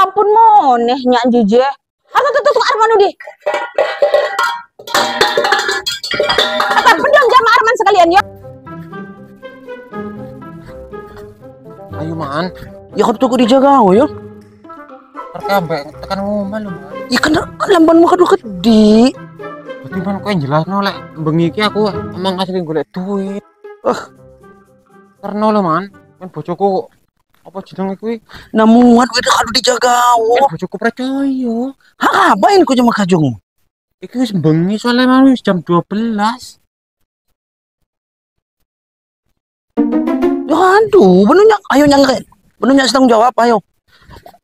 Ampun moneh nyak jije. Atau tutup Arman udi. Apa pedang jama Arman sekalian ya? Ayo man. Ya kau tunggu dijaga ya. Terkambek tekan ngomah lho man. Ya kan lamban muka dua kedi. Berarti man kau yang jelas no lek bengi iki aku emang asli golek duit. Karena lho man, kan bojoku apa jenenge kuwi? Nah muat duit kalau dijaga. Kan bojoku percaya. Hah, ngapain ku cuma kajung? Iki wis bengi soalnya man wis jam 12. Ya aduh, benunya ayo nyangre. Benunya tanggung jawab ayo.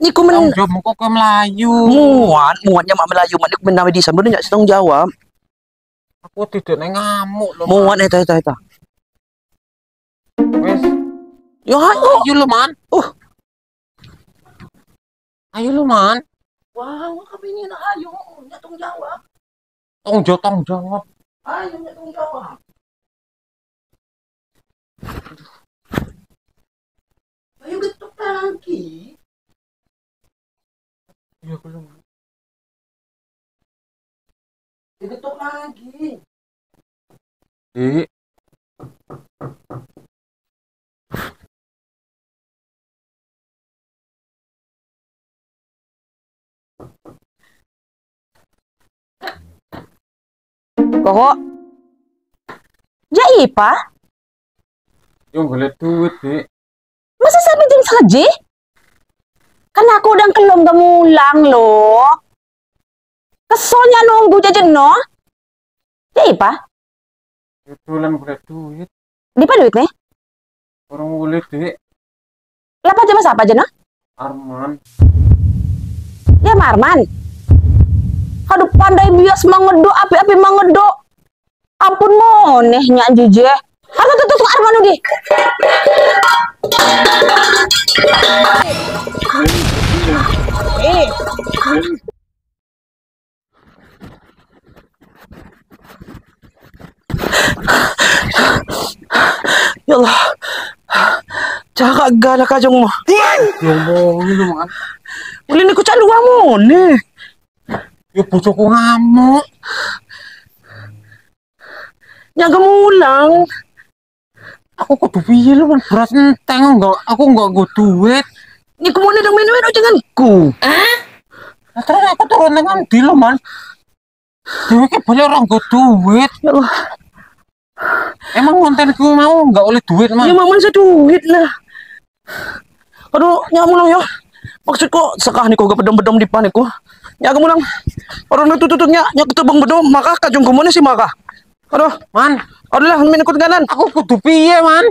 Niku men tanggung jawab kok ke Melayu. Muat, muatnya mak Melayu, mak niku menawi di sana benunya tanggung jawab. Aku tidak neng ngamuk lho. Muat eta eta eta. Wes. Ya ayo. Ayo lho man. Ayo lho man. Wah, kami ini nak ayo, nyak tanggung jawab. Tanggung jawab, tanggung jawab. Ayo nyak tanggung jawab. Ayo getuk lagi. Iya belum. Digetuk lagi. Dik. Kok? Ja Ipa? Yo golek duit, Dik. Masa sampai jam 9? Kan aku udah kelom kemulang loh. Kesonya nunggu jajan no. Ya Ipa? Dolan golek duit. Di pa duit nih? Orang golek, Dik. Lah apa jam apa aja no? Arman. Ya Arman. Aduh pandai bias mangedok, api-api mangedok. Ampun moneh nyak jije. Atau tutup Arman udi. Ya Allah. Cakak galak aja ngomong. Ngomongin lu man. Boleh niku cak luar moneh. Ya bojoku ngamuk. Nyaga mulang. Aku kudu piye lho man, beras enteng enggak, aku enggak nggo duit. Niku mau dong main-main janganku. Hah? Nah, terus aku turun nang ndi lho man? Dewe ki boleh ora nggo duit. Ya Allah. Emang kontenku mau enggak oleh duit man? Ya maman seduit lah. Aduh, nyamu lang ya. Maksudku sekah niku gak bedom-bedom di paniku. Nyaga mulang. Orang tututnya nyak ketebang bedom maka kajung kumone sih maka. Aduh, man. Aduh lah, min ikut kanan. Aku kudu piye, man?